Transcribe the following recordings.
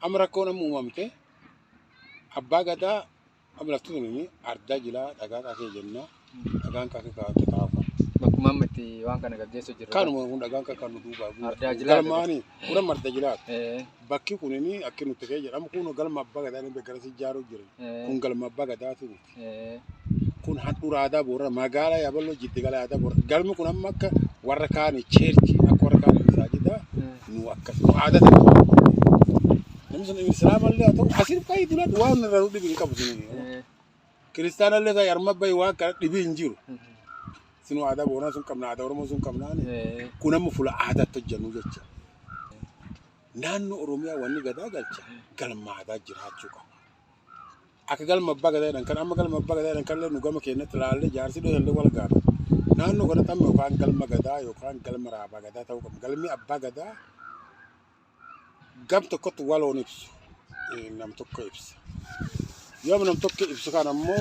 Amma rakkoon amma uumamte abbaa gadaa amma lafti tuni ardaa jilaa dhagaa qakee jenna. Dhagaan qakee kaa'atte taafa. Bakkuma amma itti waan kana gaggeessu jirru. Kanuma kun dhagaan qakee kan nu duubaa. Ardaa jilaa. Galmaani kun amma ardaa jilaati. Bakki kunini akka nuti kee jedhamu kun galma abbaa gadaa inni garasi ijaaruu jira. Kun galma abbaa gadaati miti. Kun handhuura aadaa Booranaa magaalaa Yaaballoo jiddugala aadaa Booranaa. Galmi kun amma akka warra kaanii cheerchii akka warra kaanii masaajida nu akkas nu aadaa ta'e. Namni sun islaamallee haa ta'u asii baay'ee duratti waan irraa nu dhibi hin qabu suni. Kiristaanallee ta'e arma baay'ee waan kana dhibi hin jiru. Sinu aadaa Booranaa sun qabna aadaa Oromoo sun qabnaani. Kun amma fuula aadaatti hojjennu jecha. Naannoo Oromiyaa wanni gadaa galcha galma aadaa jiraachuu qaba. Akka galma abbaa gadaa jedhan kan amma galma abbaa gadaa jedhan kanallee nu gama keenyatti ilaallee jaarsi dhoyallee wal gaafata. Naannoo kanatti amma yookaan galma gadaa yookaan galma raabaa gadaa ta'uu qaba. Galmi abbaa gadaa gam tokkotti waloon ibsu nam tokko ibsa. Yoo nam tokko ibsu kan ammoo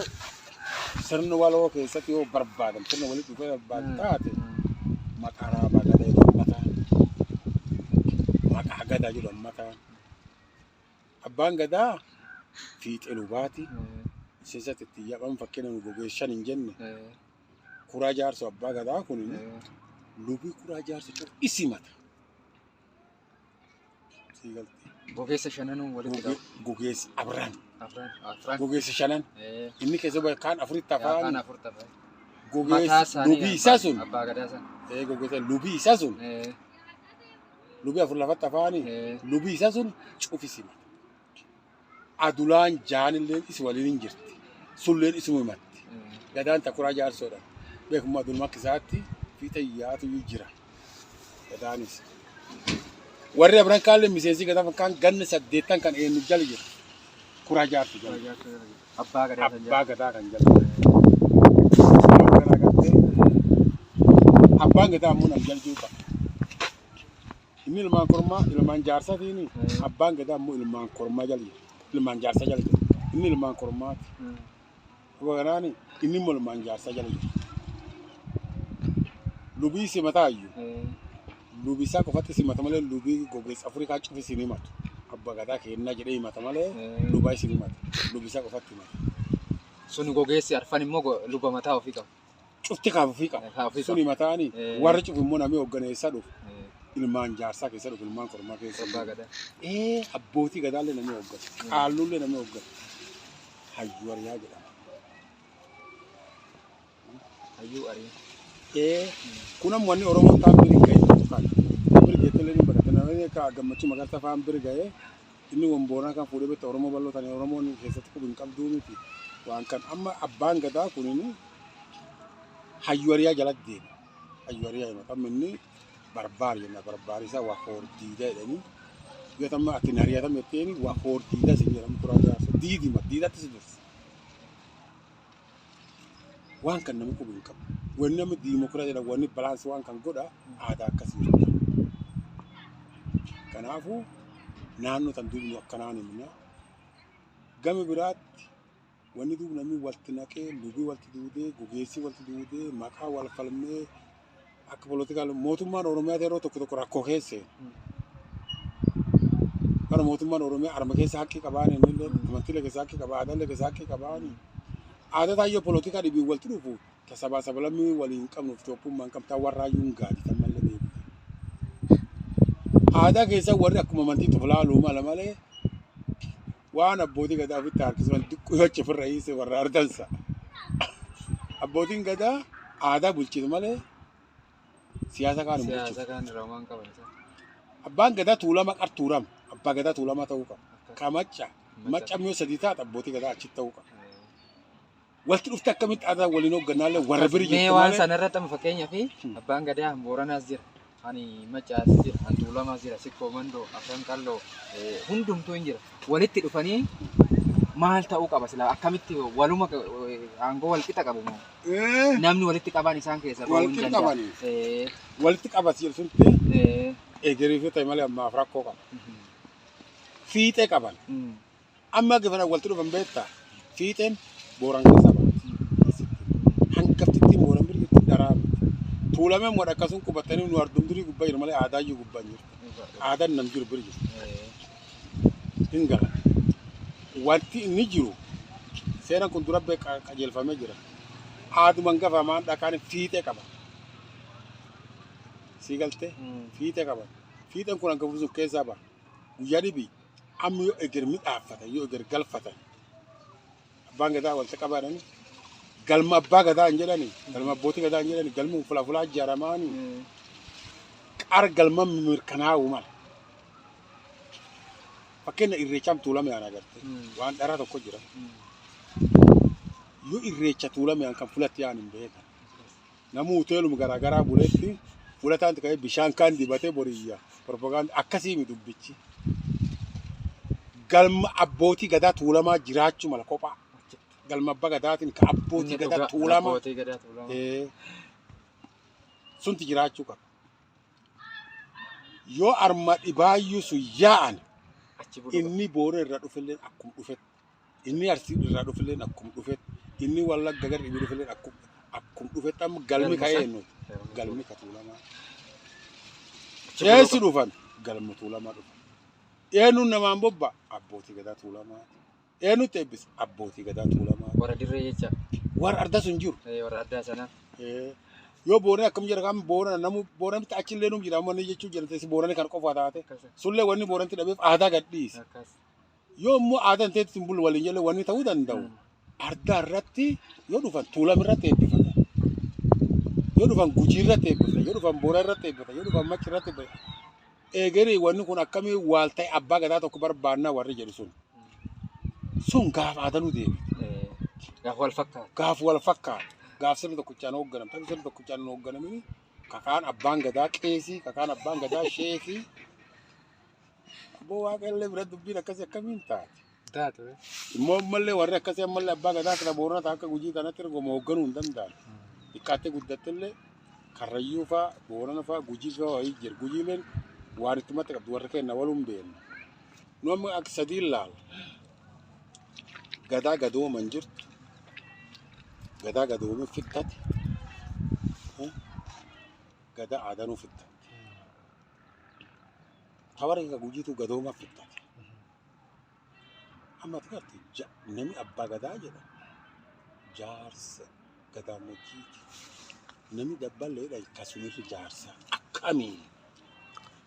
sirni waloo keessatti yoo barbaadan sirna walitti dhufee barbaadu taate maqaa raabaa gadaa jedhu mataan maqaa gadaa jedhu mataan abbaan gadaa fiixee lubaati miseensa itti yaphan fakkeenya nu gogeessan hin jenne kuraa jaarsu abbaa gadaa kun lubii kuraa jaarsu cufu isimata. Gogeessa shananuu walitti qabu. Gogeessi afran. Afran. Gogeessi shanan. Inni keessa bahe kaan afuritti Kaan afaan. afur tafa. Gogeessi lubii isaa sun. Abbaa gadaa sana. Gogeessa lubii isaa sun. Lubii afur lafatti afaani. Lubii isaa sun cufisima. Adulaan jaanillee isi waliin hin jirti. Sulleen isuma himatti. Gadaan takuraa jaarsoodha. Beekuma aduluma akka isaatti fiixa yaatu jira. Gadaanis. Warri afran kaallee miseensi gadaa kaan ganna 8 kan eenyu jala jira. Kuraa jaarsu jala. Abbaa gadaa san Abbaa gadaa kan jala. Abbaan gadaa ammoo nam jala jiru qaba. Inni ilmaan kormaa ilmaan jaarsaatiin abbaan gadaa ammoo ilmaan kormaa jala jira. Ilmaan jaarsaa jala jira. Inni ilmaan kormaati. Dhuga kanaan inni immoo ilmaan jaarsaa jala jira. Lubii simataa iyyuu. Lubii isaa qofatti simata malee lubii gogeessa afurii kaan cufi isin himatu. Abbaa gadaa kennaa jedhee himata malee lubaa isin himata. Lubii isaa qofatti himata. Sun gogeessi arfan immoo luba mataa ofii qaba. Cufti kaaf ofii qaba. Sun himataani warri cufi immoo namni hoogganeessaa dhufu. Ilmaan jaarsaa keessa dhufu ilmaan kormaa keessa. Abbaa gadaa. Abbootii gadaallee namni hooggatu. Qaalluullee namni hooggatu. Hayyuu Ariyaa jedhama. Hayyuu Ariyaa. Kun ammoo wanni Oromoon taan biri ga'e kana. Biri geettillee ni barate. Namni akka gammachuu magarsa fa'aan biri ga'e inni wamboonaa kan fuudhee bitta Oromoo bal'oo tani Oromoon keessatti qubi hin qabduu miti. Waan kan amma abbaan gadaa kunini hayyuu Ariyaa jalatti deema. Hayyuu Ariyaa himata. Amma inni barbaar jenna. Barbaar isaa waa hoordiida jedhanii. Yoo tamma ati hin ari'atamne jetteen waa hoordiida sin jedhamu kuraa jaarsa. Diidima diidatti si dursa. Waan kan namni qubi hin qabu. Wanni amma diimokiraasii jedhamu wanni balaansii waan kan godha aadaa akkasii jira. Kanaafuu naannoo tan duubnu akkanaan himna. Gama biraatti wanni duub namni walti naqee lubii walti duudee gogeessii walti duudee maqaa wal falmee akka polotikaa mootummaan Oromiyaa yeroo tokko tokko rakkoo keessa. Kana mootummaan Oromiyaa arma keessa haqqii qabaani innillee amantiilee keessa haqqii qaba aadaalee keessa haqqii qabaani. Aadaa taayyoo polotikaa dhibiin walti dhufu ta sabaa sablammii waliin qabnuuf Itoophummaan hin qabne warraayyuu hin gaadi tan malee deebi'e. Aadaa keessa warri akkuma amantii tuflaaluu mala malee waan abbootii gadaa ofitti harkisuun xiqqoo yoo achi ofirra hiise warra ardansa. Abbootiin gadaa aadaa bulchitu malee siyaasa kaan hin bulchitu. Siyaasa kaan irraa waan qaban isaan. Abbaan gadaa tuulama qartuurama. Abbaa gadaa tuulama ta'uu qaba. Ka macca. Macca yoo sadii taate abbootii gadaa achitti ta'uu qaba. Walti dhufte akkamitti aadaa waliin hooggannaallee warra bira Mee jirtu waan malee. sanarratti amma fakkeenyaaf abbaan gadaa Booranaas jira. Ani Maccaas jira, an Tuulamaas jira, Sikkoo Mandoo, Afran Qalloo hundumtuu hin jira. Walitti dhufanii maal ta'uu qaba silaa akkamitti waluma aangoo wal qixa qabu moo? Namni walitti qaban isaan keessa bahuu hin Walitti danda'a. qabanii. Walitti qabas jedhu sunti egerii fi ta'e malee ammaaf rakkoo qaba. Fiixee qaban. Amma gifana walitti dhufan beektaa? Fiixeen Booran keessa baati. Hangaftittiin Booran bira jirti dharaa miti. Tuulamee immoo akkasuma qubatanii nu ardum durii gubbaa jiru malee aadaa iyyuu gubbaa hin jirtu. Aadaan nam jiru bira jirti. Hin galan. Wanti inni jiru seeraan kun dura qajeelfamee jira. Aaduman gafamaan dhakaan fiixee qaba. Sii galtee fiixee qaba. Fiixeen kun hanga sun keessaa ba'a. Guyyaa dhibii amma yoo eger midhaafatan yoo eger galfatan abbaan gadaa walitti qabaadhani galma abbaa gadaa hin jedhani galma abbootii gadaa hin jedhani galmi fulaa fulaa ijaaramaani qar galma mirkanaa'u mala. Fakkeenya irreechaan tuulame aan agarte waan dharaa tokko jira. Yoo irreecha tuulame aan kan fulatti aan hin beekan. Namuu hoteeluma garaagaraa buleetti fulataan ka'ee bishaan kaan dibatee boriyya. Propagaanda akkasii mi dubbichi. Galma abbootii gadaa tuulamaa jiraachuu mala kophaa. Galma abbaa gadaatiin ka abbootii gadaa tuulamaa. Abbootii gadaa tuulamaa. Sunti jiraachuu qaba. Yoo arma dhibaayyuu sun yaa'an inni boora irraa dhufillee akkuma dhufetti. Inni arsii irraa dhufillee akkuma dhufetti. Inni wallagga gara dhibii dhufillee akkuma dhufetti amma galmi ka'ee nuti. Galmi ka tuulamaa. Eessi dhufan galma tuulamaa dhufan. Eenyuun namaan bobba abbootii gadaa tuulamaa. Eenyutti eebbisa abbootii gadaa tuulamaa. Warra dirree jecha. Warra arda sun jiru. Warra addaa sanaa. Yoo boorani akkam jira kan boorana namu booranti achillee num jira amma jechuu jira teessi boorani kan qofa taate. Sullee wanni booranti dhabeef aadaa gad dhiise. Yoo immoo aadaan teetti hin bulu waliin jelle wanni ta'uu danda'u. Ardaa irratti yoo dhufan tuulama irratti eebbifatan. Yoo dhufan gujii irratti eebbifatan. Yoo dhufan boora irratti eebbifatan. Yoo dhufan machi irratti eebbifatan. Eegalee wanni kun akkamii waal ta'e abbaa gadaa tokko barbaannaa warri jedhu sun. Sun gaaf aadanuu deebi. Gaaf wal fakkaata. Gaaf wal fakkaata. Gaaf sirni tokkichaan hoogganam. Tabii sirni tokkichaan hin hoogganamini. Kakaan abbaan gadaa qeesii, kakaan abbaan gadaa sheekii. Abboo waaqayillee bira dubbiin akkasii akkamiin taate? Taatu. Immoo ammallee warri akkasii ammallee abbaa gadaa kana boorana ta'a akka gujii kanatti ergoma hoogganuu hin danda'an. Xiqqaattee guddattillee karrayyuu fa'aa, boorana fa'aa, gujii fa'aa wayii jira. Gujiileen waan itti matta qabdu warri keenya waluun beekna. Nu amma akka sadii ilaala. Gadaa gadooman jirtu. Gadaa gadoomee fittate. Gadaa aadanuu fittate. Tawara gujiitu gadooma fittate. Amma ati garte namni abbaa gadaa jedha. Jaarsa gadaa mojiiti. Namni dabballeedha kasumirri jaarsa. Akkamii?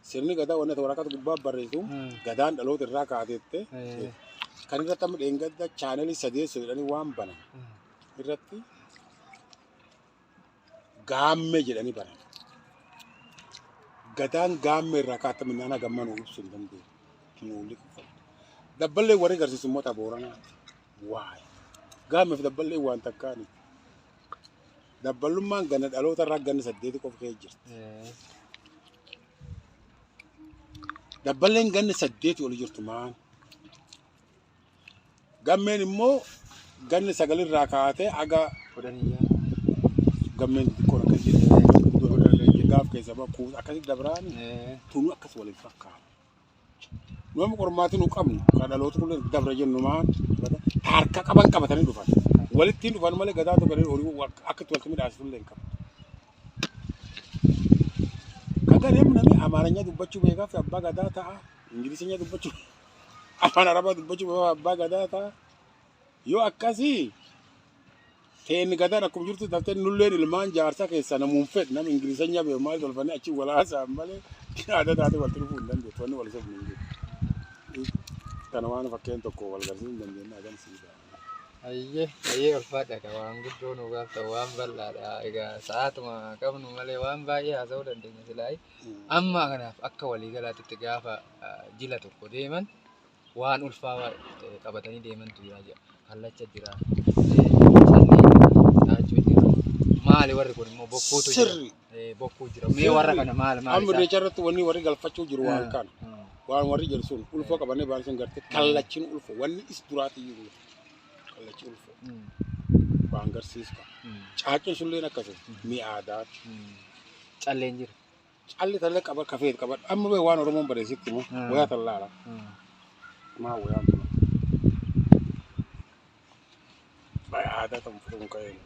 Sirni gadaa wanni ati waraqaa gubbaa barreessu gadaan dhaloota irraa kaateette kan irratti amma dheengadda chaanelii sadeessoo jedhanii waan banan irratti gaammee jedhanii banan. Gadaan gaammee irraa kaatame nana gammanuu ibsuu hin dandeenye. Nuuli kuffatu. Dabballee warri agarsiisu immoo tapha Booranaati. Waay. Gaammee fi dabballee waan takkaani. Dabballummaan ganna dhaloota irraa ganna 8 qofa kee jirti. Dabballeen ganna 8 ol jirtu maan. Gammeen immoo ganna 9 irraa kaatee aga 16. Gammeen xixiqqoon akkas jedhee gaaf keessa bakkuu akkasitti dabraani tunuu akkas waliin fakkaata. Nu amma qormaatii nu qabnu kan dhaloota kun dabra jennu maan harka qaban qabatanii dhufan. Walitti dhufan malee gadaa tokko horii akka itti walitti midhaasitu illee hin qabu. Kan garee namni Amaaranya dubbachuu beekaa fi abbaa gadaa ta'a. Ingilisinya dubbachuu afaan Arabaa dubbachuu beekaa abbaa gadaa ta'a. Yoo akkasii teenni gadaan akkuma jirtu daftee nulleen ilmaan jaarsa keessaa namuun fedhu nama Ingilisinya beeku maal tolfanii achi walaasaan malee aadaa taate walitti dhufuu hin dandeettu wanni wal sobnu hin jiru. Kana waan fakkeen tokko wal garsiisuu hin dandeenye agarsiisa. Ayyee ayyee ulfaadha ka waan guddoo nu gaafta waan bal'aadha. Egaa sa'aatuma qabnu malee waan baay'ee haasa'uu dandeenya silaayi. Amma kanaaf akka waliigalaatti gaafa jila tokko deeman waan ulfaawaa qabatanii deemantu jira jedha. Kallacha jira, callee jira, caacuu jira. Maali warri kun immoo bokkuutu jira. Sirri. Bokkuu jira. Mee warra kana maal maal Amma irreecha irratti wanni warri galfachuu jiru waan kana. Waan warri jedhu sun ulfoo qabannee baan sun gartee kallachiin ulfoo wanni is duraatii jiru kallachi ulfoo waan garsiisu qaba. Caacuun sunillee akkasuma mi'a aadaati. Calleen jira. Calli tallee qaba kafeet qaba. Amma bee waan Oromoon barreessitti immoo wayaa tallaala. Maa wayaan tuna. Baay'ee aadaa ta'u fudhuun ka'een.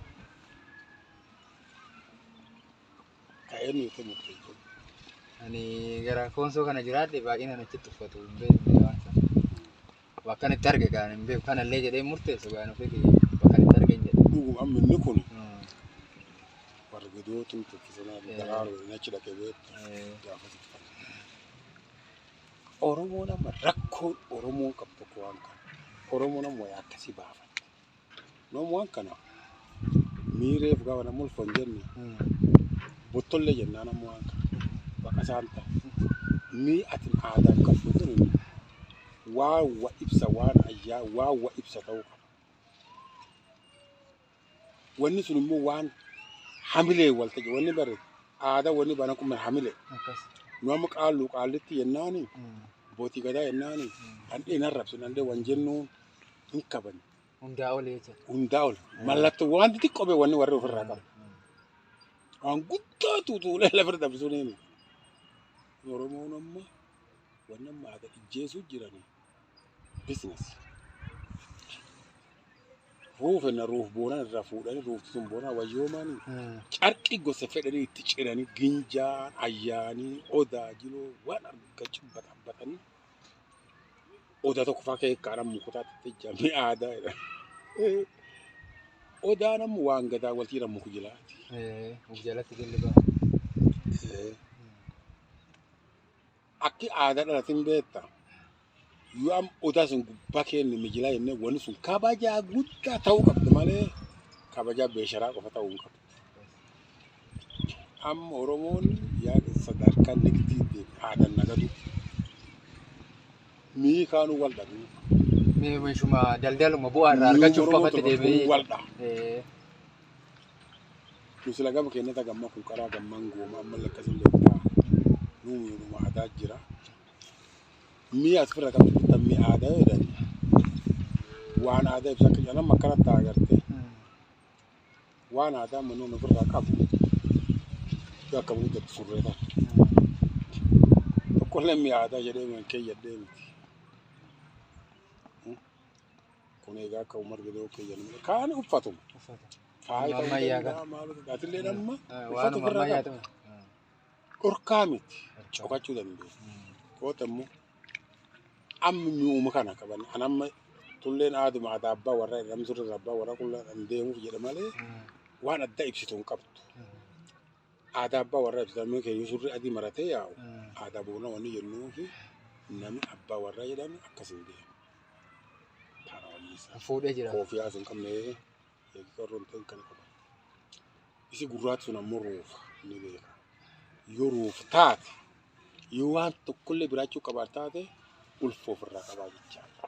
Ka'een nuti murteessu. Ani gara Koonsoo kana jiraadhe baay'inaan achitti uffatu hin beekne waan sana. Bakka inni itti arge gaan hin beeku. Kanallee jedhee murteessu gaan ofii kiyya bakka inni itti arge hin jedhu. Dhuguma amma inni kun warra gidootu tolchisanaa daraaruu achi dhaqee beektu gaafas uffata. Oromoon amma rakkoon Oromoon qabdu tokko waan kana. Oromoon amma waa akkasii baafatte. Noom waan kana miireef gaafa namni ulfa hin jenne bottollee jennaan amma waan kana. Bakka isaan ta'a. Mii ati aadaan qabdu kun waan wa ibsa waan ayyaa waan wa ibsa ta'uu qaba. Wanni sun immoo waan hamilee wal ta'e wanni bare aadaa wanni bana kun hamilee. Akkas. Nu amma qaalluu qaallitti jennaani abbootii gadaa jennaani dhandhee hin arrabsu dhandhee wan jennuun hin kabañu. Hundaa ol jecha. Hundaa ol. Mallattoo waan xixiqqoo bee wanni warri ofirraa qabu. Waan guddaa tuutuulee lafarra dabsuun hin. Oromoon amma wanni amma aadaa ijjeesuu jirani business. Ruuf enna ruuf boonaan irraa fuudhanii ruufti sun boonaa wayyoomaanii carqii gosa fedhanii itti ciranii ginjaan ayyaanii odaa jiloo waan argachuu baxabbatanii odaa tokko faa kee kaadhaan mukotaatti ijjamee aadaa jedhan. Odaan ammoo waan gadaa waltii jedhamu muku jilaati. Muk jalatti jilli ba'a. Akki aadaa dhalatin beekta. Yoo amma odaa sun gubbaa keenya mijilaa jennee wanni sun kabajaa guddaa ta'uu qabdi malee kabajaa beesharaa qofa ta'uu hin qabdu. Amma Oromoon yaada sadarkaa nigdii deeme aadaan nagadu. Mii kaanuu wal dhabuu. Meeshuma daldaluma bu'aa irraa argachuuf qofatti deebi'ee. Wal dha. Nu sila gama keenyatti gamma kun karaa gammaan gooma amma lakkasin beektaa. Nuuma aadaa jira. Mi'a asirra qabdu bitta mi'a aadaa yoo jedhan waan aadaa ibsa akka jedhan amma akkanatti agartee waan aadaa manneen ofirraa qabu yoo akka guddatti surree ta'a. Tokkollee mi'a aadaa jedhee man keeyyadhee miti. Kun egaa akka uummata gadoo keeyyan kaan uffatuma. Uffata. Faaya ta'uu Ammayyaa danda'a maaloo atillee amma uffata Waanuma ofirraa ammayyaa qaba. ta'u. Dhorkaa miti. Cokachuu dandeenya. Qoota immoo amma mi'uuma kana qaban. An amma tulleen aaduma aadaa abbaa warraa jedhamtu irra abbaa warraa qullaan deemuuf jedha malee waan adda ibsitu hin qabdu. Aadaa abbaa warraa ibsitu namni keenya surrii adii maratee yaa'u aadaa boona wanni jennuu fi namni abbaa warraa jedhame akkas hin deemu. Kana wanni isaa. Fuudhee jira. Koofiyaa sun qabne eegi ta'in kan qaban. Isi gurraatti sun ammoo ruufa ni beeka. Yoo ruufa taate yoo waan tokkollee biraachuu qabaat taate ulfa ofirraa qabaa jechaadha.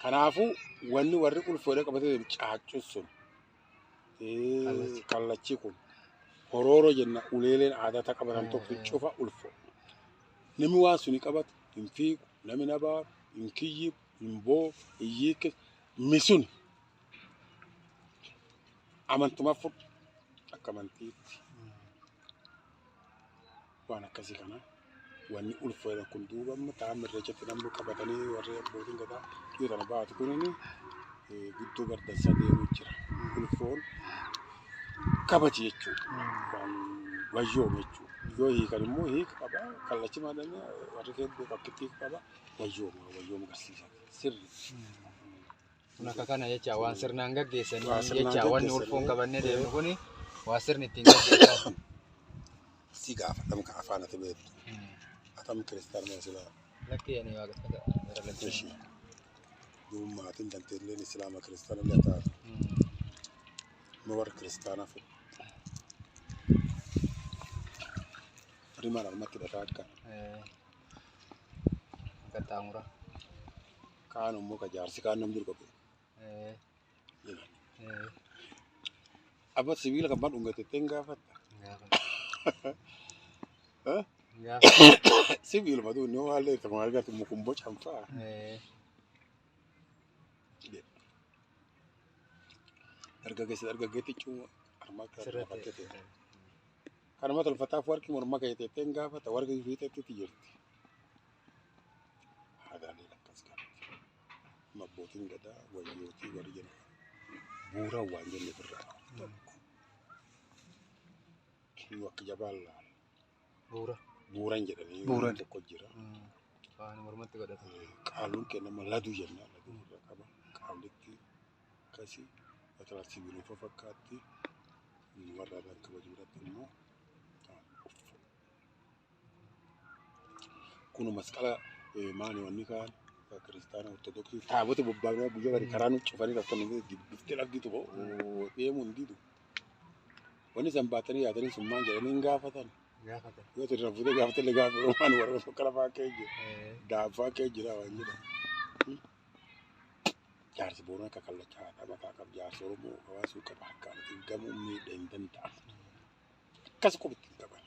Kanaafuu wanni warri ulfa jedhee qabatee deemu caaccuun sun Kallachi. kallachi kun horooroo jenna uleeleen aadaa ta qabatan tokko cufa ulfo. Namni waan suni qabatu hin fiigu, namni na baaru, hin kiyyibu, hin boo'u, hin hiikkisu. Misun amantuma fudhu akka amantiitti waan akkasii kana wanni ulfo jedhan kun duuba amma ta'an irreechatti namni qabatanii warri abbootiin gadaa dhiyoo tana baatu kunini guddoo gardansaa deemuu jira. Ulfoon kabaji jechuudha. Waan wayyoome jechuudha. Yoo hiikan immoo hiika qaba. Kallachi maadhamee warri keebbee bakkitti hiika qaba. Wayyooma wayyooma agarsiisa. Sirri. Kun akka kana jecha waan sirnaan gaggeessanii Waan sirnaan jecha wanni gaggeessanii. ulfoon qabannee deemnu kuni waa sirni ittiin gaggeessan. Si gaafadhamu kan afaan ati beektu. Atam kiristaana moo islaama? Lakkii ani waaqeffata gara lachuu. Ishi. Duuba maatiin danteelleen islaama kiristaana illee taatu. Nu warra kiristaanaa fedhu. Rimaan harmatti hidhataa akka. Qaxxaamura. Kaan immoo ka jaarsi kaan namni jiru qabu. Jedhan. Abba sibiila kan baan dhungatettee hin gaafatta. Gaafa. Eh? Gaafa. Sibiiluma duun yoo haalli itti maal argatu mukun bocan fa'a. Dargaggeessa dargaggeetti cuuma harmaa kan Sirriitti. lafattee ta'e. Kanuma tolfataaf warqii morma keetettee hin gaafata warqii fiixetti jirti. Aadaaleen akkas qabdi. Abbootiin gadaa wayyootii warri jennu bu'uuraan waan jenne ofirraa tokko. Nu akka jabaan laala. Bu'uura. Bu'uuran jedhanii Bu'uuran. tokko jira. Waan mormatti godhatu. Qaalluun kennama laduu jenna. Laduu irra qaba. Qaallitti akkasii batara sibiilota fakkaatti. Warra aadaan kabaju biratti immoo kun masqala maani wanni kaan kiristaana ortodoksii taabota bobbaafnee guyyaa gadi karaa nu cufanii rakkoo dhuftee dhabditu deemuu hin didu. Wanni isaan baatanii yaatanii sun maal jedhanii hin gaafatan. Gaafatan. Yoo ta'e fuutee gaafatee gaafa waan warra masqala fa'aa kee jira. Daanfaa kee jira waan jedhamu. Jaarsi Booranaa akka kallacha haadha mataa qaba. Jaarsi Oromoo hawaasuu qaba. Akka ittiin gamuu miidha hin danda'amu. Akkas quba ittiin qaban.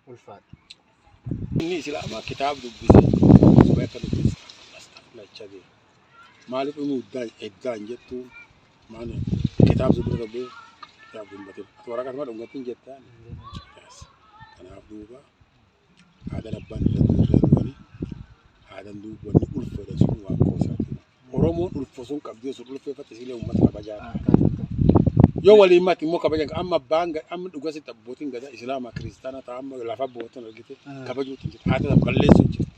Ulfaadha. Inni Islaamaa kitaaba dubbise. Suba akka dubbise. Astagfirullah deema. Maaliif inni eddaa hin jettu maali kitaaba sun bira darbee kitaaba dubbatee ati waraqaa sama dhungattiin jettaan. Kanaaf duuba aadaan abbaan irra du'anii aadaan duuba wanni ulfoodha sun waan qoosaati. Oromoon ulfo sun qabdee sun ulfeeffatte silee uummata kabajaa. Yoo waliin mati immoo kabajan amma abbaan amma dhugasitti abbootiin gadaa Islaamaa kiristaana ta'a amma lafa abbootiin argite kabajuutti hin jirtu. Aadaa balleessuu hin jirtu.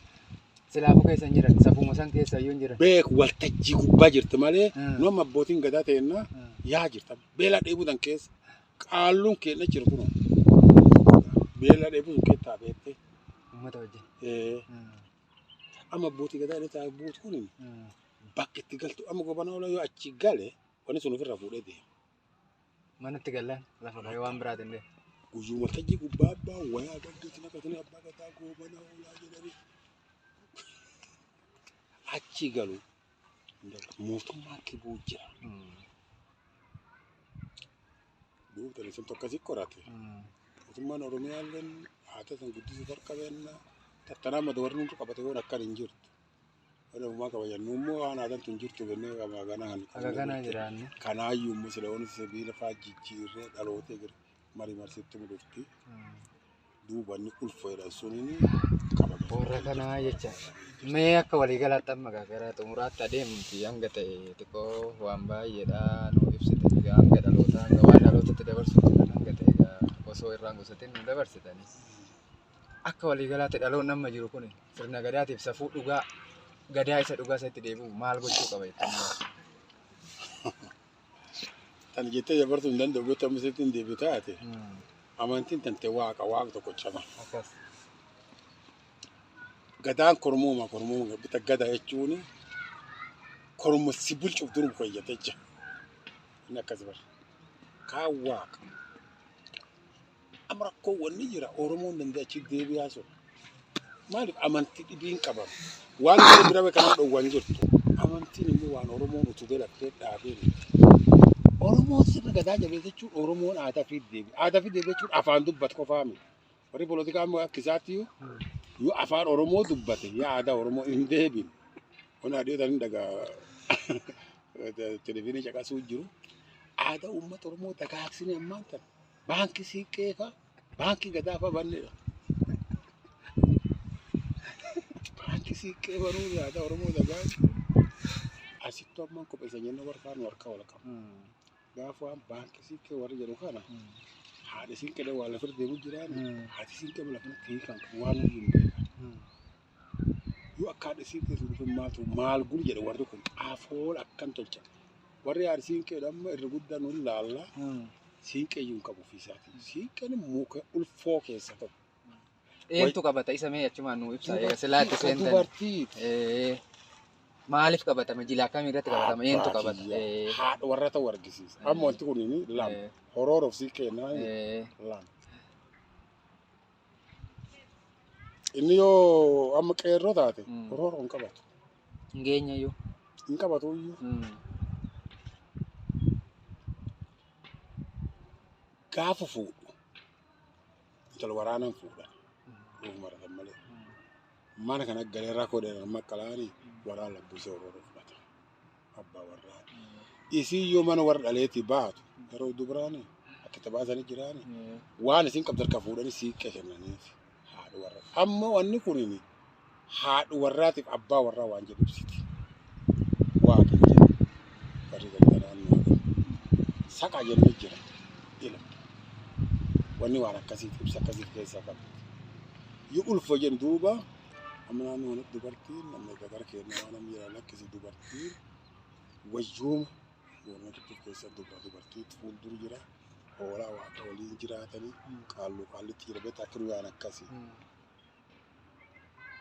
Silaafuu keessa hin jiran. Safuma san keessa iyyuu hin jiran. Beeku waltajjii gubbaa jirti malee nu amma abbootiin gadaa ta'enna yaa jirta. Beela dheebuu tan keessa qaalluun keenya jiru kun beela dheebuu sun keessaa beektee. Uummata wajjin. Amma abbootii gadaa inni taa'e buutu kun bakka itti galtu amma gobanaa ola yoo achi gale wanni sun ofirraa fuudhee deema. Manatti gallaan lafa bahee waan biraatiin deema. Guyyuu waltajjii gubbaa abbaa wayaa gaddiitti naqatanii abbaa gadaa gobanaa olaa jedhanii achi galu mootummaa kibuu jira. Duuba tani sun tokkosii qorate. Mootummaan Oromiyaa illee aadaa san guddisuu harka tattanaa mata warri nuti qabate waan akkan hin jirtu. Warri ammaa kabajan nu immoo waan aadaan tun jirtu jennee ganaa kan Akka kanaa jiraanne. Kanaayyuu immoo sila waan sibiila fa'aa jijjiirree dhalootee jira marii marsitti mu dhufti. Duuba inni ulfoodha suniin qabama. Warra kanaa jecha. Mee akka waliigalaatti amma gara xumuraatti adeemti hanga ta'e xiqqoo waan baay'eedha nu ibsite egaa hanga dhalootaa hanga waan dhalootatti dabarsuutti kan hanga ta'e egaa osoo irraan gosatiin nu dabarsitanii. Akka waliigalaatti dhaloonni amma jiru kun sirna gadaatiif safuu dhugaa gadaa isa dhugaa isatti deebi'u maal gochuu qaba jettanii? Tan jettee dabarsuu hin danda'u gocha amma sitti hin deebi'u taate amantiin tante waaqa waaqa tokko cama. Akkas. Gadaan kormooma kormooma bita gada jechuun kormo si bulchuuf durbu fayyada jecha. Inni akkas bara. Kaan waaqa. Amma rakkoo wanni jira Oromoon danda'e achi deebi'aa sun. Maaliif amantii dhibiin qaban. Waan gara bira kanaan dhowwan jirtu. Amantiin immoo waan Oromoon utubee laftee dhaabee miti. Oromoon sirna gadaa jabeessa jechuun Oromoon aadaa fi deebi. Aadaa fi deebi jechuun afaan dubbatu qofaa miti. Warri poolitikaa immoo akka isaatti yoo afaan Oromoo dubbate yaa aadaa Oromoo hin deebin. Kun adeemsa hin dhagaa televezyiinii caqasuu jiru. Aadaa uummata Oromoo dagaagsine ammaan tana. Baankii siiqqee fa'a, baankii gadaa fa'a banneedha. Baankii siiqqee banuun aadaa Oromoo dagaagse. Asittuu ammaan qopheessan jennee warra kaan harkaa wal qabu. Gaafa waan baankii siiqqee warri jedhu kana haadha siinqee waan lafa deemu jiraan haati siinqee lafa hiikan waan hin beekan. Yoo akka haadha siinqee sun dhufe maaltu maal gulu jedhe warri kun afoola akkan tolcha. Warri haadha siinqee amma irra guddaan nu laalla siinqee iyyuu hin qabu ofiisaatii. Siinqeen muka ulfoo keessa tokko. Eentu qabata isa mee achumaan nu ibsa eega silaatti seentan. Dubartii. Maaliif qabatama? Jila akkamii irratti qabatama? Eentu qabata? Haadha warra ta'u argisiisa. Amma wanti kun lama. Horooroof siiqqee naan lama. Inni yoo amma qeerroo taate horooroo hin qabatu. Hin geenye iyyuu. Hin qabatu iyyuu. Gaafa fuudhu intala waraanaan fuudhan. Of maratan malee. Mana kana galee rakkoo dheeran maqqalaanii waraan labbuusee horooroo fudhata. Abbaa warraa. Isii yoo mana warra dhaleetii baatu yeroo dubaraani akka itti baasanii jiraani waan isin qabdu harka fuudhanii siiqqee kennaniif haadha warraa. Amma wanni kunin haadha warraatiif abbaa warraa waan jedhu ibsiti. Waaqa jedhu warri gargaaraan saqa jennee jira ila. Wanni waan akkasiif ibsa akkasiif keessaa qabdi. Yoo ulfa jennu duuba Amma naannoo kanatti dubartiin namni gara keenya waan namni jedhan lakkisi dubartiin wayyooma Boorana Kibboo keessa dubartiitu fuuldura jira. Hoolaa waaqa waliin jiraatanii qaalluu qaallitti jira beektaa akka waan akkasii.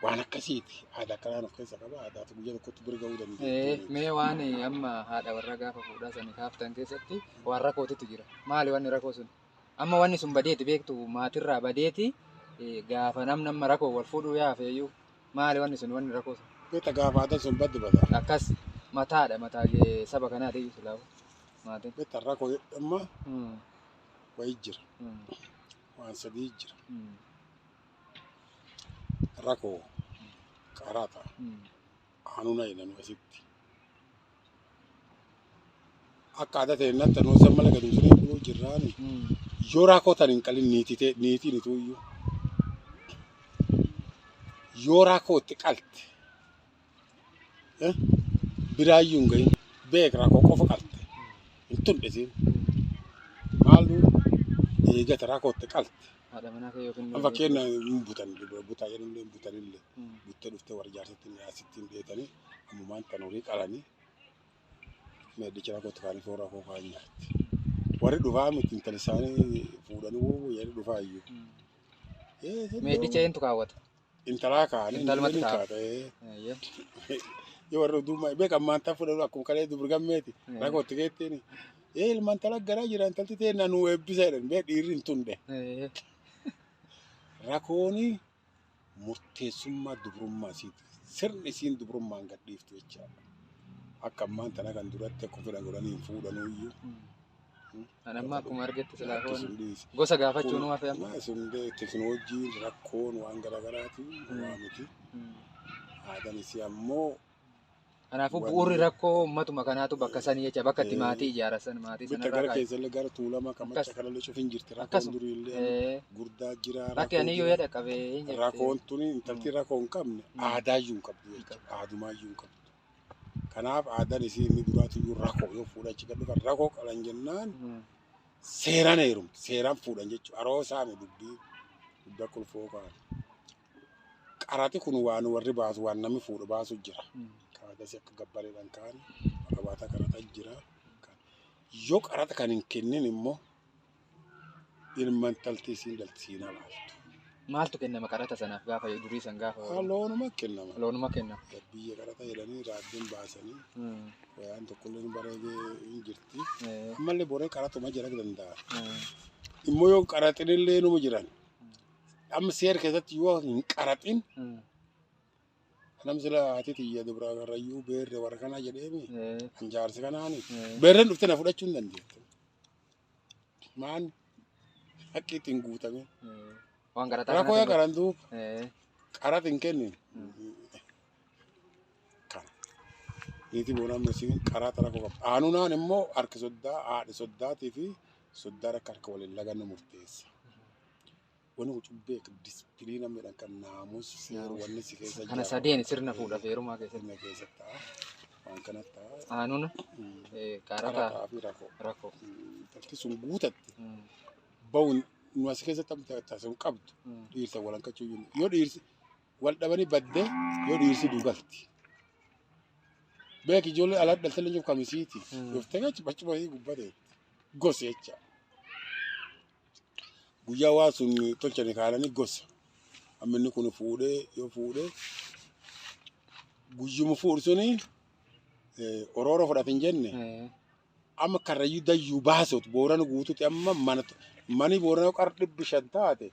Waan akkasiiti. Aadaa akkanaan of keessa qaba. Aadaa guyyaa tokkotti bira gahuu dandeenya. Mee waan amma haadha warraa gaafa fuudhaa sanii kaaftan keessatti waan rakkootitu jira. Maali wanni rakkoo sun? Amma wanni sun badeeti beektu maatirraa badeeti gaafa namni amma rakkoo wal fuudhuu yaafeeyyuu maali wanni sun wanni rakkoo sun? Beektaa gaafa aadaan sun badde bada. Akkas mataadha mataa saba kanaati iyyuu silaafu maatiin. Beektaa rakkoo amma wayii jira. Waan sadii jira. Rakkoo qaraxa aanuna jedhamu asitti. Akka aadaa ta'e natti anuu san mala gadumsanii buluu jirraani. Yoo rakkoo tan hin qalin niitii ta'e niitiin ituuyyuu. Yoo rakkoo itti qalte biraayyuu hin gahin beek rakkoo qofa qalte hin tundhisiin. Maaltu eegata rakkoo itti qalte. Haadha manaa kee yookiin Amma fakkeenya hin butan butaa jedhullee hin butanillee buttee dhuftee warra jaarsatti asitti hin dheetanii ammumaan tan horii qalanii meedhicha rakkoo itti kaanii foon rakkoo kaan nyaatti. Warri dhufaa miti intala isaanii fuudhanii wuu jedhanii dhufaa iyyuu. Meedhicha eentu kaawwata? Intalaa kaanii Intalumatti inni kaa'ata. kaa'ata. Yoo warri duumaa beek ammaan tan fudhatu akkuma kalee dubri gammeeti rakkoo itti geettiin. Ilmaan tala garaa jira intalti ta'e na nuu eebbisa jedhan beek dhiirri hin tunde. Rakkooni murteessummaa dubrummaa isiiti. Sirni isiin dubrummaan gadhiiftu jechaadha. Akka ammaan tana kan duratti akka fedhan godhanii hin fuudhanuyyuu. An amma akkuma argetti silaafoon Sun dhiisi. gosa gaafachuu nu hafe amma. Sun teekinooloojiin rakkoon waan garaagaraatiin waa miti. Aadaan isii ammoo Kanaafuu bu'uurri rakkoo uummatuma kanaatu bakka sanii jecha bakka itti maatii ijaaratan maatii bitta sanarraa gara kaa'e. keessallee gara tuulamaa kan Akkas. macha kanallee cufin jirti. Rakkoon Akkasuma. durii illee gurdaa jira. Rakki rakkoon aniyyuu jira. yaada qabee hin jirti. Rakkoon tuni intalti rakkoo hin qabne aadaayyuu hin qabdu jechuudha. Aadumaayyuu hin qabdu. Kanaaf aadaan isii inni duraatu iyyuu rakkoo yoo fuudhan achi gad dhufan rakkoo qalan jennaan seeraan heerumti. Seeraan fuudhan jechuudha. Aroo saame dubbii dubbii akka ulfoo kaa'an. Qarati kun waan warri baasu waan namni fuudhu baasu jira. Kaadasi akka gabbareedhaan ka'an qabaataa qarata jira. Yoo qarata kan hin kennin immoo ilma intalti isiin dhalti siin alaaltu. Maaltu kennama qarata sanaaf gaafa durii san gaafa Loonuma kennama. loonuma kennama. Biyya qarata jedhanii raaddiin baasanii wayaan tokkollee bareedee hin jirti. Ammallee boree qaratuma jira danda'a. Immoo yoo qaraxinillee numa jiran. Amma seera keessatti yoo hin qaraxin nam sila haati tiyya dubra karrayyuu beerre warra kanaa jedheemi kan jaarsi kanaani. Beerreen dhuftee na fudhachuu hin dandeettu. Maan haqqi ittiin guutame. Waan qaraxaa Rakkoo yaa kanatti qaran duuba qaraxa hin kennin. Kana. Niitii boonaa masiin qaraxa rakkoo qabdi. Aanunaan immoo harki soddaa haadhi soddaatii fi soddaan akka harka waliin lagannu murteessa. Wanni kun cubbee dispiliina jedhan kan naamusa seera wanni si keessa Kana sadeen sirna fuudhaaf heerumaa keessatti. Sirna keessa ta'a. Waan kana ta'a. Aanuna qaraxa Qaraxaa fi rakkoo. rakkoo. Intalti sun guutatte bahuun nu as keessatti amma taasisu qabdu dhiirsa wal hanqachuu iyyuu yoo dhiirsi wal dhabanii baddee yoo dhiirsi dugalti. Beek ijoollee ala dhaltee leenjuuf kamisiiti. Dhuftee achi bachuma gubbateetti. Gosa jecha. Guyyaa waa sun tolchanii kaananii gosa. Amma inni kun fuudhee yoo fuudhee guyyuma fuudhu suni orooroo fudhate hin jenne amma karrayyuu dayyuu baasut boorana guututti amma mana mani boorana qara 500 taate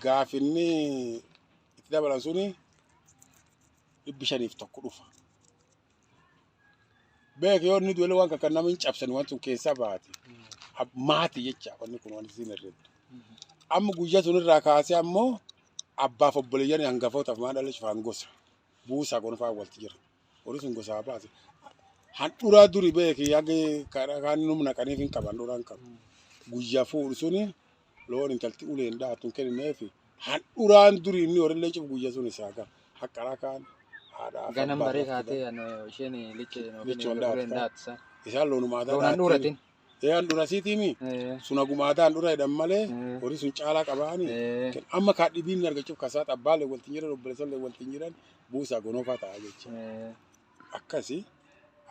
gaafinni itti dabalan suni 501 dhufa. Beek yoo inni du'e waan kan nama hin cabsan waan sun keessaa baate. Maati jecha wanni kun waan isin herreddu. Amma guyyaa sun irraa kaasee ammoo abbaaf obboleeyyan hangafootaaf maal dhala cufaan gosa. Buusaa gonfaa walti jira. Horii sun gosaa baase. Handhuraa duri beeki hagi karaa kan nu naqaniif hin qaban handhuraa hin qabu. Guyyaa fuudhu suni loon intalti uleen dhaatu hin kennineefi handhuraan duri inni horillee cufu guyyaa sun isaa gala. Haqqaraa kaan haadhaa fi Ganam abbaa baree irraa kaatee isheen lichee Lichoon dhaatu uleen kaan. dhaatu san. Isaan loonuma aadaa Loon handhuuratin. Ee handhuura siitiimi. Sun haguma aadaa handhuura jedhan malee horii sun caalaa qabaani. Amma kaa dhibiin argachuuf kasaa abbaalee waltiin jiran obboleessallee waltiin jiran buusaa gonofaa ta'a jecha. Akkasi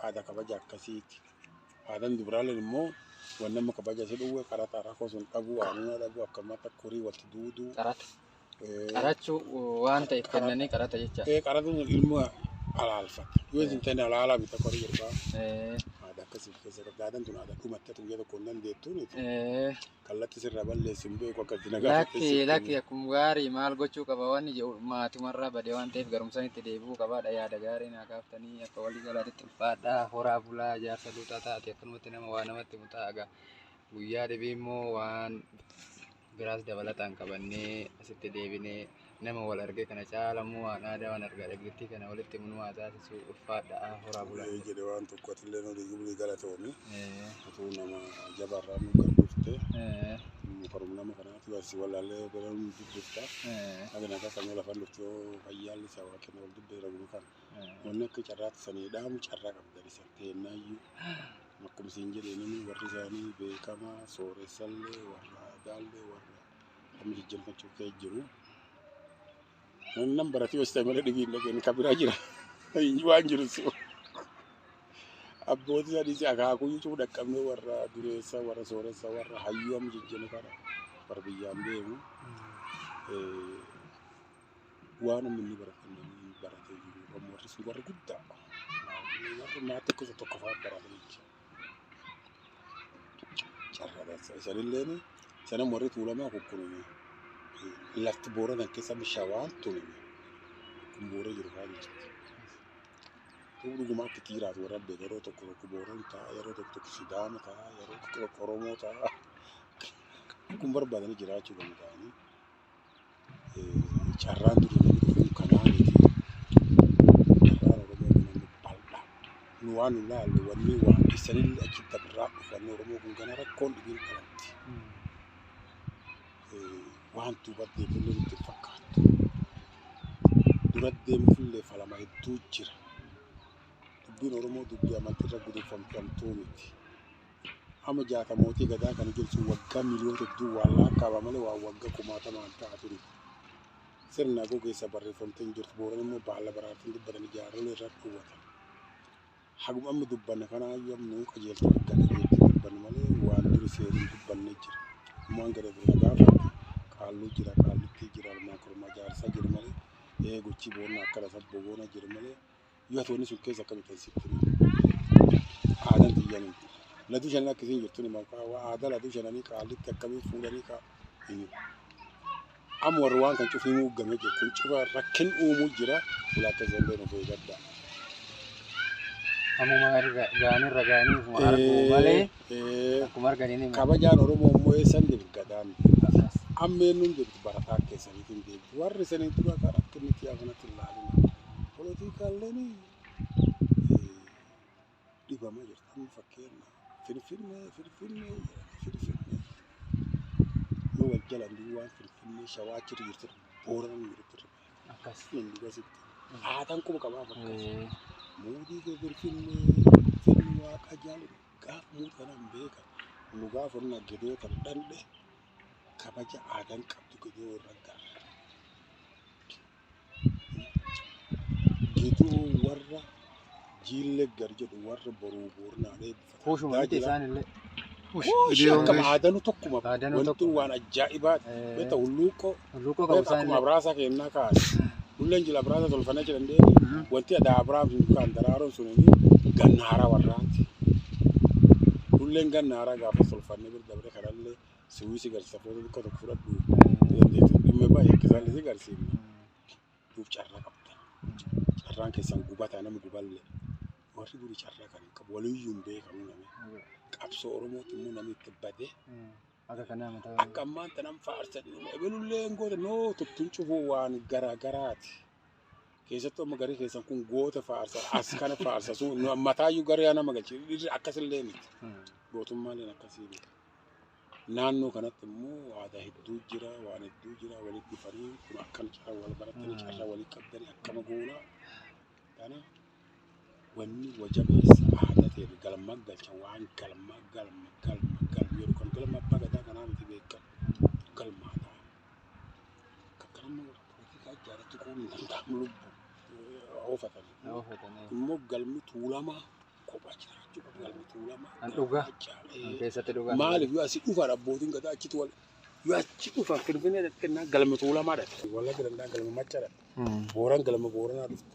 aadaa kabaja akkasiiti. Aadaan dubaraaleen immoo waan nama kabaja si dhowwe qaraxa rakkoo sun dhabuu aanuna dhabuu akkamatti akka horii walitti duuduu. Qarata. Qarachuu waan ta'e kennanii qarata jecha. Qarata sun ilma alaalfata. Yoo isin ta'in alaalaa miti akka horii jedhu. Aadaa akkasii keessa qabda. Aadaan tun aadaa dhumatte guyyaa tokko hin dandeettuuniti. Kallatti sirraa balleessu hin beeku akka itti nagaa Lakki lakki akkuma gaarii maal gochuu qaba waan jedhu maatumarraa badee waan ta'eef garumsaan itti deebi'uu qabaadha yaada gaarii naa kaaftanii akka walii galaatitti ulfaadhaa horaa bulaa jaarsa luuxaa taate akkanumatti nama waa namatti muxaaga guyyaa dhibii immoo waan biraas dabalataan qabannee asitti deebinee nama wal argee kana caalamuu waan aadaa waan argaa dhageettii kana walitti himu nu haa taasisu ulfaadhaa horaa bulaa. Jedhe waan tokko atillee nu dhiiguu galatoomi. Utuu nama jabaarraa nu garbifte karum nama kanaati asi walaallee bira nu dubbifta. Haga nagaa samuu lafan dhufte yoo fayyaalli isaa waa kenna wal dubbee raguma kana. Wanni akka carraatti sanii dhaamu carraa qabdan isa teennaayyuu. Akkuma siin jedhe namni warri isaanii beekamaa sooressallee warra aadaallee warra amma jijjiirfachuu kee jiru. Namni baratee yoo ta'e malee dhibii hin dhageenye kan biraa jira. Waan jiru si. Abbootii sadii akaakuu cufu dhaqqabnee warra dureessa warra sooressa warra hayyuu amma jijjiirru kana warra biyyaan deemu. Waan inni barate namni baratee jiru amma warri sun warra guddaa. Warri maatii gosa tokko fa'aa barate jechuudha. Carraa isanillee sanan warri tuulamaa kukkunume lafti boorana keessa shawaan tunume kun boora jiru fa'aa jirti. Dhuguma akka jiraatu warra beeku yeroo tokko tokko booran ta'a yeroo tokko tokko sidaama ta'a yeroo tokko tokko oromoo ta'a. Kun barbaadanii jiraachuu danda'anii carraan durii namni dhufuun kanaa miti. Carraan Oromoo kun namni bal'aa. Nu waan nu laallu wanni waan isanillee achi dabraa dhufanni Oromoo kun gana rakkoon dhibiin dhalatti. Waan duuba deemullee nutti hin fakkaattu. Dura deemuufillee falama hedduu jira. Dubbiin Oromoo dubbii amantiirra gudunfamtuu miti. Amma jaatamootii gadaa kana jirtu waggaa miliyoona hedduu waan lakkaa'ama malee waan waggaa kumaatamaan ta'a ture. Sirna gogeessa barreeffamtee hin jirtu. Booran immoo baala baraartiin dubbatan ijaarrolee irra dhowwatan. Haguma amma dubbanne kanaayyuu amma nuu qajeelcha argata jechuun dubbanne malee waan duri seeriin dubbanne jira. Ammaan gara bira gaafa qaalluu jira qaallittii jira almaan kormaa jaarsaa jira malee eegochi boonna akkana sabbo boona jira malee yoo ati wanni sun keessa akkamitti sitti aadaan xiyyanii. Laduu shanan akkasiin jirtu maqaa aadaa laduu shananii qaallitti akkamiin fuudhanii himu. Amma warri waan kan cufii muuggamee jiru kun cufa rakkin uumuu jira ulaa akka isin beeknu eeggadha. Ammuma gaanirra gaanii ofuma arguu malee akkuma arganiin hima. Kabajaan Oromoo immoo eessan deebitu gadaan. Amma eenyuun deebitu barataa keessaniitiin deebitu. Warri isanii dura kan akka inni xiyyaa kanatti hin ilaalina. Poolitiikaalleen dhibamaa jirti. Amma fakkeenya Finfinnee Finfinnee Finfinnee. Yoo wal jalaan duwwaan waan Finfinnee shawaa achirra jirtu Booranaan jirtu. Akkas. Inni gasitti. Aadaan quba qabaa fakkaata. Muudii kee Finfinnee Finfinnee waaqa jaalu gaafa muudii kanaan beekan. Nu gaafa onna gedoo kan dhandhe kabaja aadaan qabdu gedoo irra garra. Gedoo warra jiillee gar jedhu warra boruu boornaa eebbifatan. Kuushuma miti isaanillee. Kuushi akkama aadanuu tokkuma. Aadanuu Wanti tokkuma. waan ajaa'ibaati. Beektaa hulluuqoo. Hulluuqoo qabu Beektaa akkuma isaanillee. abraasaa kennaa kaase. Hulleen jila abraasaa tolfannee jedhan deemi. Wanti aadaa abiraam sun kan daraaroon sun gannaaraa warraati. Hulleen gannaaraa gaafa tolfannee bira dabre kanallee siwii si garsiisa footoo xiqqoo tokko fudhadhu. Dandeettii dhimma baay'ee akkasaallee si garsiifne. Duuf carraa qabda. Carraan keessan gubataa nama guballee. Warri durii carraa kan hin qabu waliyyuu hin beekamu namni. Qabsoo Oromootti immoo namni itti badee Akka kanaa mataa. akka ammaan tanan faarsan ebalullee hin goota noo tuttuun cufuu waan garaa garaati. Keessattuu amma garii keessan kun goota faarsa as kana faarsa sun mataayyuu garee nama galchi dhiirri akkasillee miti. Gootummaaleen akkasii miti. Naannoo kanatti immoo aadaa hedduu jira waan hedduu jira walitti dhufanii kun akkana carraa wal baratanii carraa walii qabdanii akkama goonaa. Kana wanni wajabeessa aadaa ta'e. ta'e galma galcha waan galma galma galma galma jedhu kan galma abbaa gadaa kanaa miti beekan galma aadaa. Kakkanama poolitikaa jaalatti qoon hin danda'amu lubbu oofatanii. Oofatanii. Immoo galmi Tuulamaa kophaa jiraachuu qaba galmi Tuulamaa. Kan dhugaa. Galma Keessatti dhugaa. Maaliif yoo asii dhufan abbootiin gadaa achitti wal yoo achi dhufan Finfinnee dhaqxennaa galma Tuulamaa dhaqxe. Wallagga danda'an galma Maccaa dhaqxe. Booran galma Booranaa dhufte.